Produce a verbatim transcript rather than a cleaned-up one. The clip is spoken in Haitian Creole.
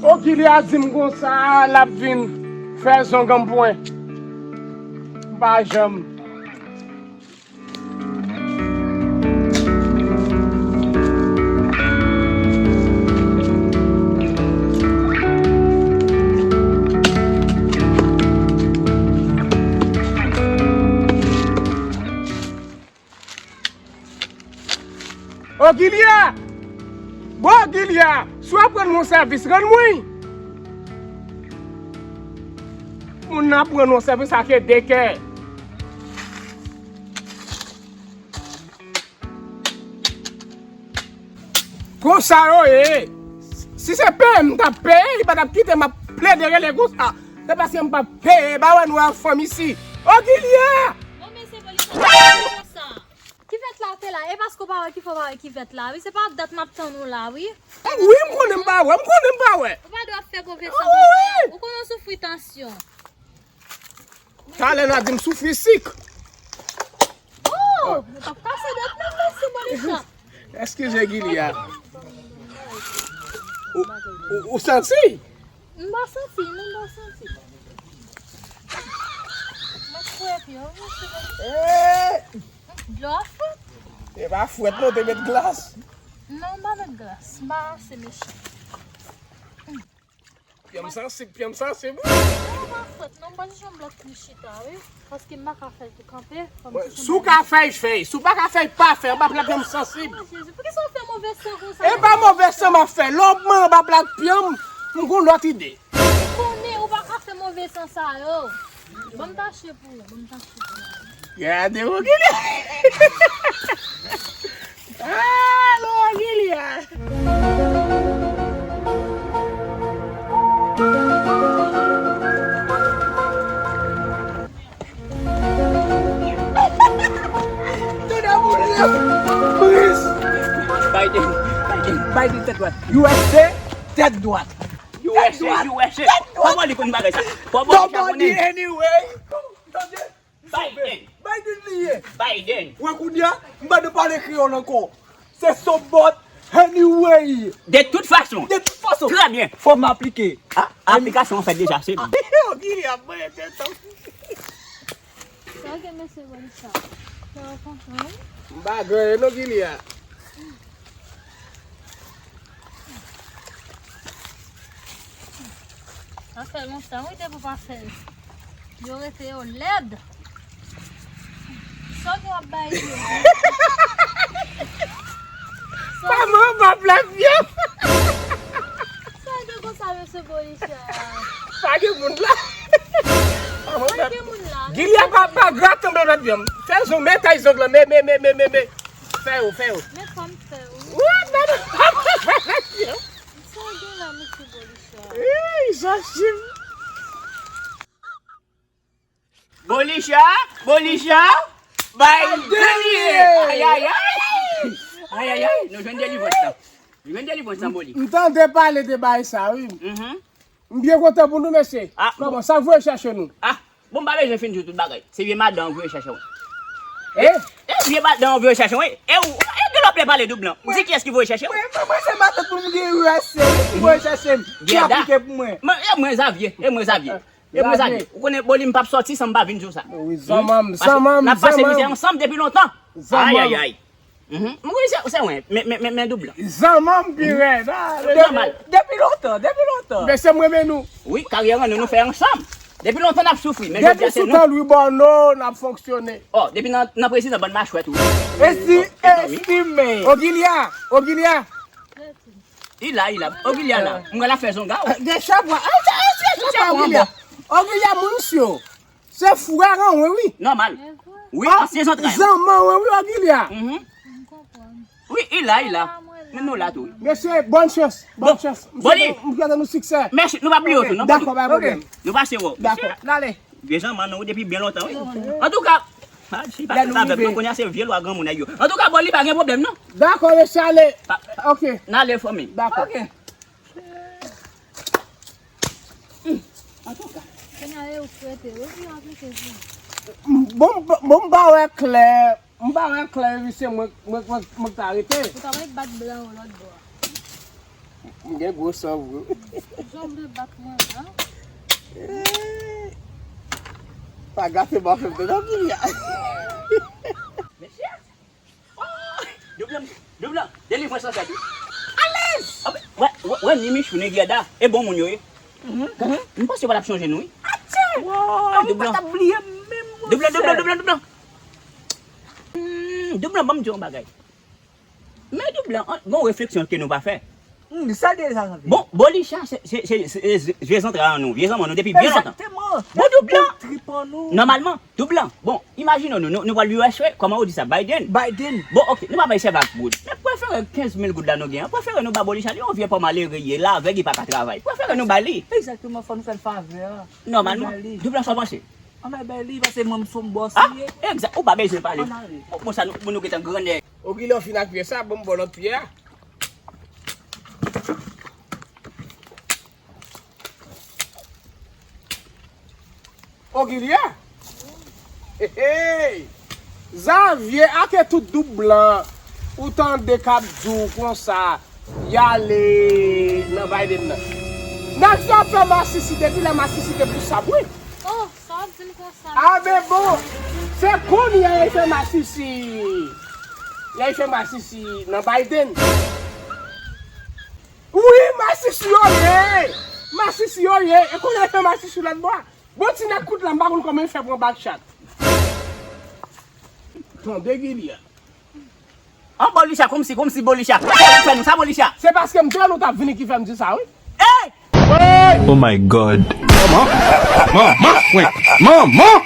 Ogilya di m konsa, l ap vin fè zong an pwen. M pa janm. Ogilya! Bon, Ogilya, si w ap rann mwen sèvis, rann mwen. Moun nan ap rann mwen sèvis ak de kè. Konsa yo ye. Si se peye m t ap peye, li pa t ap kite m ap plede rele konsa. Se paske m p ap peye, ba wè nou an fanm isi. Ogilya! Bon, mesye polis la, konsa. Kivèt la te la, e paske w pa wè ki fè w pa wè kivèt la, wi. Se pa dat m ap tann ou la, wi. Wi, m konnen m pa wè, m konnen m pa wè. Ou pa dwe ap fè move san konsa. Ou konnen w soufri tansyon. Talè n a di m soufri sik. Oh, nou p ap kase dat non, mesye polis la. Eskize, Gilya. Ou, ou, ou santi? M pa santi, non, m pa santi. Mwen kwè pye w, mesye polis. Eh! Dlo ap fwèt. E pa fwèt non, te met glas. Non, m pa met glas. M pa ase mechan. Pye m sansib, pye m sansib. Non, pa fwèt non, m pa janm lòt pou chita, wi. Paske m pa ka fè l tou kanpe. Si w ka fè l, fè l. Si w pa ka fè l, pa fè l. Anba plat pye m sansib. Oh, Jezi, poukisa w fè move san konsa? E pa move san m ap fè. Lè w manyen anba plat pye m, m gon lòt ide. Ou konnen, ou pa ka fè move san sa yo. Ban m tache pou ou, ban m tache pou ou. Gade Ogilya. Alo, Ogilya. Tande moun yo. Biden, Biden, Biden tèt dwat. U S A tèt dwat. U S A, U S A. Kòman li konn bagay sa? Kòman li ka konnen? Nobody anyway. Tande? Biden. Biden li ye. Biden. Wè kounye a, m pa de pale kreyòl ankò. Se Sobot anyway. De tout fason. De tout fason. Trè byen. Fò m aplike. A, aplikasyon an fèt deja, se li. Yo, Gilya, mwen te tankou. Sa gen mesye Bonisa. Fè w kontan, wi. M pa gen non, Gilya. Sa fè lontan, wi, depi w pa fè l. Yo rete yo lèd. Sa w gen w ap bay yo? Pa manman plat vyann. Sa w gen konsa, mesye Bonisa? Pa gen moun la. Pa manman plat. Pa gen moun la. Gilya pa, pa grate anba plat vyann. Fè zong, men kay zong lan, men, men, men, men, men, men. Fè yo, fè yo. Men kòm fè yo. Wi, men, men, men, men, men. Sa w gen la, mesye Bonisa? Ey, Jachim. Bolicha, Bolicha, bay deliye. Ay, ay, ay. Ay, ay, ay. Nou jwenn delivrans lan. Nou jwenn delivrans lan, Boli. M tande pale de bagay sa, wi. Mhm. M byen kontan pou nou, mesye. Ah, kòman, sa k voye chèche nou? Ah, bon, m pa bezwen fin di w tout bagay. Se vye madan an voye chèche w. Eh? E vye madan an voye chèche w, wi. E ou, e de lòt lè pale doub lan. Ou di kiyès ki voye chèche w? Mwen, mwen, mwen se matant pou m gen U S A, ki voye chèche m, ki aplike pou mwen. Mwen, e mwen Zavye, e mwen Zavye. E mwen Zavye. Ou konnen Boli m p ap sòti san m pa vin di w sa. Wi, zanmanm, zanmanm, n ap pase mizè ansanm depi lontan. Ay, ay, ay. Mhm. Mwen se, se mwen, men, men, men, men doub lan. Zanmanm pi rèd, ah, depi, depi lontan, depi lontan. Men se mwen men nou. Wi, karyè an nou, nou fè ansanm. Depi lontan n ap soufri, men jodi a se nou. Depi sou tan Louis Borno, n ap fonksyone. Oh, depi nan, nan prezidan bann machwè tou. Esti, estime. Ogilya, Ogilya. Ila, ila. Ogilya la. Mwen la fè zonga w. Gen chabwa. Ay, chabwa, Ogilya. Ogilya, moun syo. Se frè an, wi, wi. Nòmal. Wi, ah, ansyen zantray. Zanman, wi, wi, Ogilya. Mhm. Wi, ila, ila. Men nou la tou. Mesye, bòn chans, bòn chans. Boli. M swete nou siksè. Mèsi, nou pa bliye w tou, non, Boli. Dakò, pa pwoblèm. Nou pase wè w. Dakò, n ale. Vye zanman nou depi byen lontan, wi. Antouka, ah, si pa fèt avèk nou, kounye a se vye lwa granmoun yo. Antouka, Boli, pa gen pwoblèm, non. Dakò, mesye, ale. Ok. N ale, fanmi. Dakò. Ok. Antouka. Kounye a, e ou k rete, wi, ki aplike pou ou. Bon, bon, m pa wè klè, m pa wè klè, wi, se mwen, mwen, mwen, mwen k ta rete. Ou ta mèt bat blan ou lòt bò a. M gen gwo san vre. Jan w vle bat mwen an? Eh, pa gate bò fè m nan Gilia. Mesye. Oh, Doublan, Doublan, delivrans lan fèt wi. Alèz! Wè, wè, wè, ni Michou, ni Gèda, e bon moun yo ye. M panse yo pa t ap chonje nou wi. Atè! Doublan. Doublan, Doublan, Doublan, Doublan, Doublan. Hmm, Doublan, ban m di w yon bagay. Men Doublan, gon refleksyon ke nou pa fè. Hmm, sa deja sa vle. Bon, Bolicha, se, se, se, se, se vye zantray an nou, vye zanmi nou depi byen lontan. Egzakteman. Bon, Doublan, trip an nou. Nòmalman, Doublan, bon, imajine nou, nou, nou pral U S A, kòman ou di sa, Biden? Biden. Bon, ok, nou pa bay sèv ak goud. Men prefere kenz mil goud la nou gen an, prefere nou ba Bolicha li, yon vye pòmalere ye, lavèg li pa ka travay. Prefere nou ba li. Egzakteman, fò nou fè l favè a. Nòmalman, Doublan, sa w panse? Ann al bay li, paske mwen m son bòs li ye. Egzak, ou pa bezwen pale. Ann ale. Bon, bon, sa nou, pou nou gentan grannèg. Ogilè, w fin ak pyè sa, ban m ba w lòt pyè a. Ogilè? Hey, hey! Zavye, ake tout Doublan ou tande k ap di w konsa, y ale nan Biden nan. Nèg sa ap fè masisi depi lè masisi te pou sab wi. Oh, sa w ap di m konsa? A ben bon, se kounye a y fè masisi. Y fè masisi nan Biden. Wi, masisi yo ye. Masisi yo ye. E kounye a y fè masisi lòt bò a. Bon, ti nèg kout la, m pa konn kòman y fè pran back chat. Tande Gilia. An Bolicha, kòmsi, kòmsi Bolicha. Sa w fè nou sa, Bolicha? Se paske m te wè nou t ap vini ki fè m di sa, wi. Hey! Oh my God. Manman! Manman! Manman!